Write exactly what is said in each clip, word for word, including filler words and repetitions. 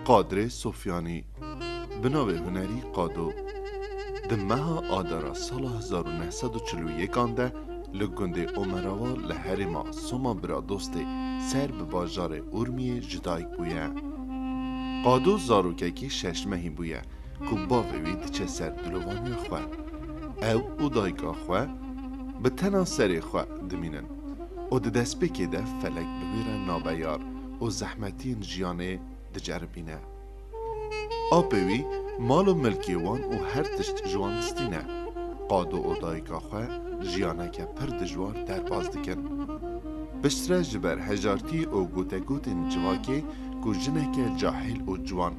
Qadirê Sofyanî, bi navê hunerî Qado. Di meha Adara sala hezar û neh sed û çil û yekan de li gundê Omerava li herêma Soma Biradostê ser bi bajarê Urmiyê ji dayik bûye. Qado zarokekî şeş mehî bûye ku bavê wî diçe ser dilovaniya xwe. Ew û dayika xwe bi tena serê xwe dimînin û di destpêkê de felek bi wî re naveyar û zehmetiyên jiyanê diceribîne. Apê wî mal û milkê wan û her tişt ji wan distîne. Qado û dayika xwe jiyaneke pir dijwar derbas dikin. Piştre ji ber hejartî û gotegotên civakê ku jineke cahil û ciwan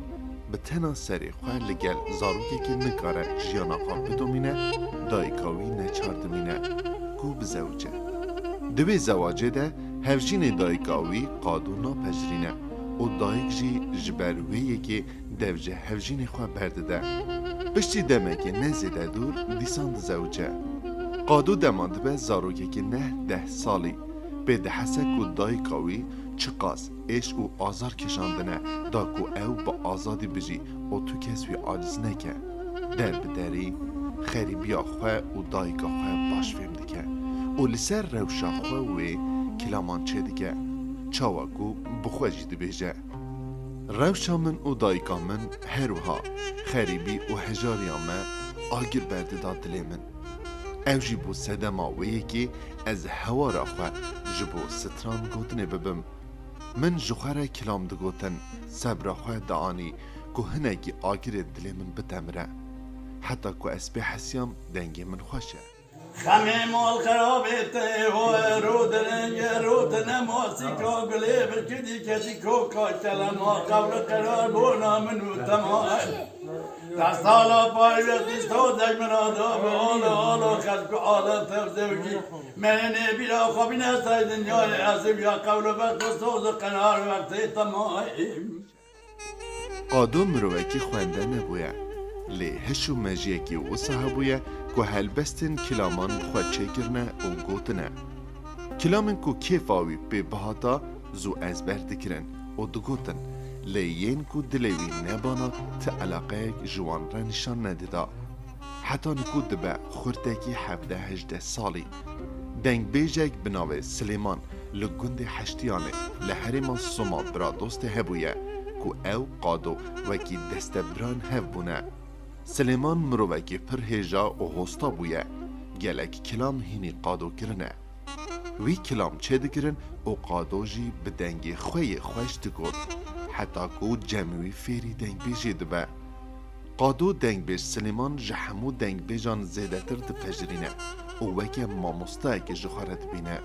bi tena serê xwe li gel zarokekê nikare jiyana xwe bidomîne, dayika wî neçar dimîne ku bizewice. Di wê zewacê de hevjînê dayika wî Qado napejirîne û dayik jî ji ber wê yekê dev ji hevjînê xwe berdide. Piştî demekê ne zêde dûr dîsan dizewice. Qado dema dibe zarokekî neh deh salî. Pê dihese ku dayika wî çiqas êş û azar kişandine da ku ew bi azadî bijî û tu kes wî aciz neke. Der bi derî xerîbiya xwe û dayika xwe baş fêm dike û li ser rewşa xwe wê kilaman çêdike, çawa ku bi xwe jî dibêje. Rewşa min û dayika min her wiha xerîbî û hejariya me agir berdida dilê min. Ew jî bû sedema wê yekê ez hewara xwe ji bo stran gotinê bibim. Min ji xwe re kilam digotin, sebra xwe dianî ku hinekî agirê dilê min bitemire. Heta ku ez pê hesiyam dengê min xweş e. Xemê mal xerabê te ho ero derenge ro te nema sîka gulê birkidî kedî koka kelema qewli qerar bona min û tema. Destala payvestî sozek min ada bi ala ala xelk û alem tev zewcî. Menê bîra xwe bîne say dinyayê ezim ya qewli bextê soz û qerar wextê temayî. Qado mirovekî xwende nebûye, lê hiş û mejiyekî wisa hebûye ku helbestên kilaman bi xwe çêkirine û gotine. Kilamên ku kêfa wî pê bihata zû ezber dikirin û digotin, lê yên ku dilê wî nebana ti eleqeyek ji wan re nîşan nedida. Heta niku dibe xurtekî hevdeh hejdeh salî. Dengbêjek bi navê Silêman li gundê Heştiyanê li herêma Soma Biradostê hebûye ku ew Qado wekî destebirayên hev bûne. Silêman mirovekî pir hêja û hosta bûye. Gelek kilam hînî Qado kirine. Wî kilam çêdikirin û Qado jî bi dengê xwe yê xweş digot, heta ku cem wî fêrî dengbêjê dibe. Qado dengbêj Silêman ji hemû dengbêjan zêdetir dipejirîne û weke mamostayekê ji xwe re dibîne.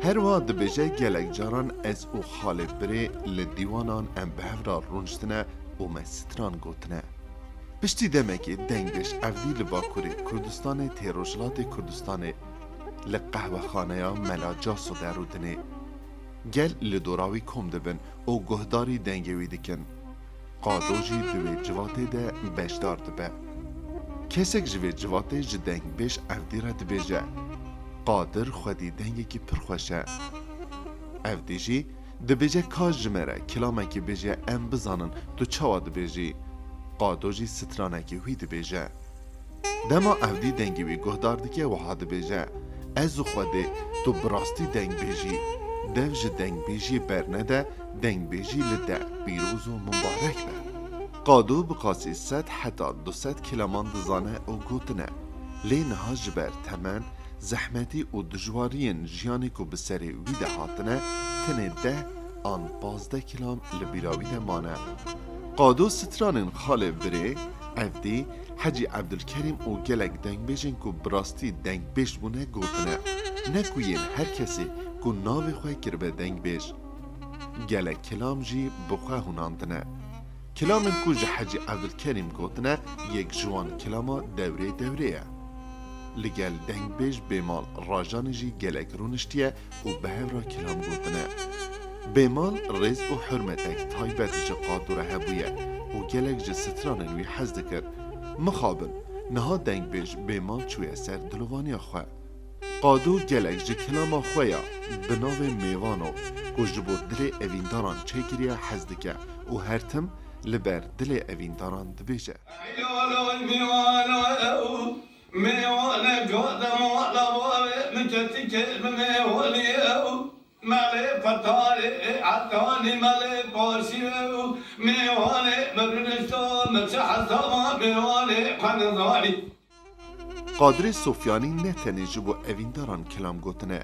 Her wiha dibêje, gelek caran ez û xalê birê li dîwanan em bi hev re rûniştine û me stran gotine. Piştî demekê dengbêj Evdî li bakurê Kurdistanê tê rojhilatê Kurdistanê li qehwexaneya Mela Caso de rûdinê. Gel li dora wî kom dibin û guhdarî dengê wî dikin. Qado jî di wê civatê de beşdar dibe. Kesek ji vê civatê ji dengbêj Evdî re dibêje, Qadir xwedî dengekî pir xweş e. Evdî jî dibêje, ka ji me re kilamekî bêje em bizanin tu çawa dibêjî. Qado jî stranekî wî dibêje. Dema Evdî dengê wî guhdar dike wiha dibêje, Ez û Xwedê tu bi rastî dengbêj î. Dev ji dengbêjiyê bernede, dengbêjî li te pîroz û mibarek be. Qado bi qasî sed heta du sed kilaman dizane û gotine, lê niha ji ber temen, zehmetî û dijwariyên jiyanê ku bi serê wî de hatine, tenê deh an pazdeh kilam li bîra wî de mane. Qado stranên xalê birê, Evdî, Hecî Evdilkerîm û gelek dengbêjên ku bi rastî dengbêj bûne gotine, ne ku yên her kesê ku navê xwe kiribe dengbêj. Gelek kilam jî bi xwe hûnandine. Kilamên ku ji Hecî Evdilkerîm gotine, yek ji wan kilama Dewrê Dewrê ye. Li gel dengbêj Bêmal Rajanê jî gelek rûniştiye û bi hev re kilam gotine. Bêmal rêz û hurmetek taybet ji Qado re hebûye û gelek ji stranên wî hez dikir. Mixabin, niha dengbêj Bêmal çûye ser dilovaniya xwe. Qado gelek ji kilama xwe ya bi navê Mêvano ku ji bo dilê evîndaran çêkiriye hez dike û her tim li ber dilê evîndaran dibêje. Eyvallah mîwana ew, mîwane gade mala bavê, min ketî kê min mêwanî ew. Melê petarê, etanî melê paşî ew, mêwanê min rûnişta, min çi hesaba mêwanê xwe nizanî. Qadirê Sofyanî ne tenê ji bo evîndaran kilam gotine.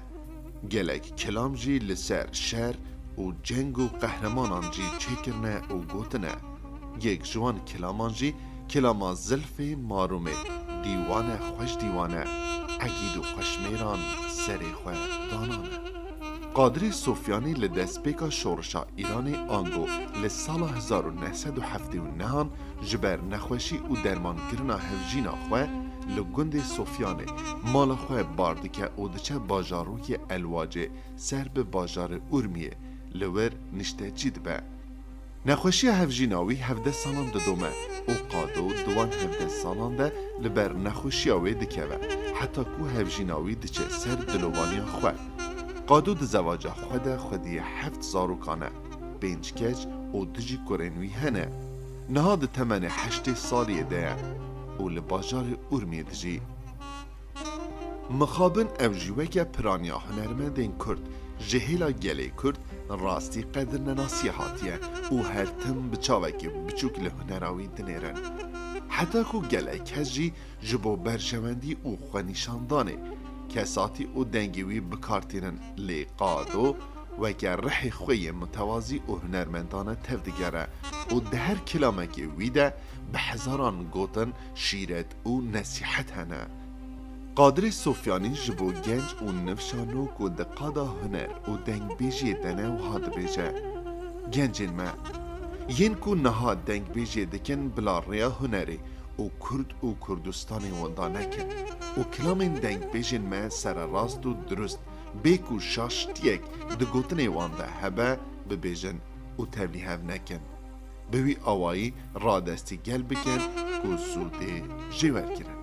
Gelek kilam jî li ser şer û ceng û qehremanan jî çêkirine û gotine. Yek ji wan kilaman jî kilama Zilfê Marûmê, dîwane xweş dîwane, egîd û xweşmêran serê xwe danane. Qadirê Sofyanî li destpêka şorişa Îranê ango li sala hezar û neh sed û heftê û nehan ji ber nexweşî û dermankirina hevjîna xwe li gundê Sofyanê mala xwe bar dike û diçe bajarokê Elwacê ser bi bajarê Urmiyê li wir niştecî dibe. Nexweşiya hevjîna wî hevdeh salan didome û Qado di wan hevdeh salan de li ber nexweşiya wê dikeve, heta ku hevjîna wî diçe ser dilovaniya xwe. Qado di zewaca xwe de xwediyê heft zarokan e, pênc keç û du jî kurên wî hene. Niha di temenê heştê saliyê de ye û li bajarê Urmiyê dijî. Mixabin ew jî weke piraniya hunermendên Kurd ji hêla gelê Kurd rastî qedirnenasiyê hatiye û her tim bi çavekî biçûk li hunera wî dinêrin. Heta ku gelek kes jî ji bo berjewendî û xwenîşandanê kesatî û dengê wî bi kar tînin, lê Qado weke rihê xwe yê mutewazî û hunermendane tevdigere û di her kilamekê wî de bi hezaran gotin şîret û nesîhet hene. Qadirê Sofyanî ji bo genc û nifşa nû ku di qada huner û dengbêjiyê de ne wiha dibêje, Gencên me, yên ku niha dengbêjiyê dikin bila rêya hunerê û Kurd û Kurdistanê winda nekin û kilamên dengbêjên me sererast û dirust bê ku şaştiyek di gotinê wan de hebe bibêjin û tevlîhev nekin. Bi wî awayî radestî gel bikin ku sûdê jê wergirin.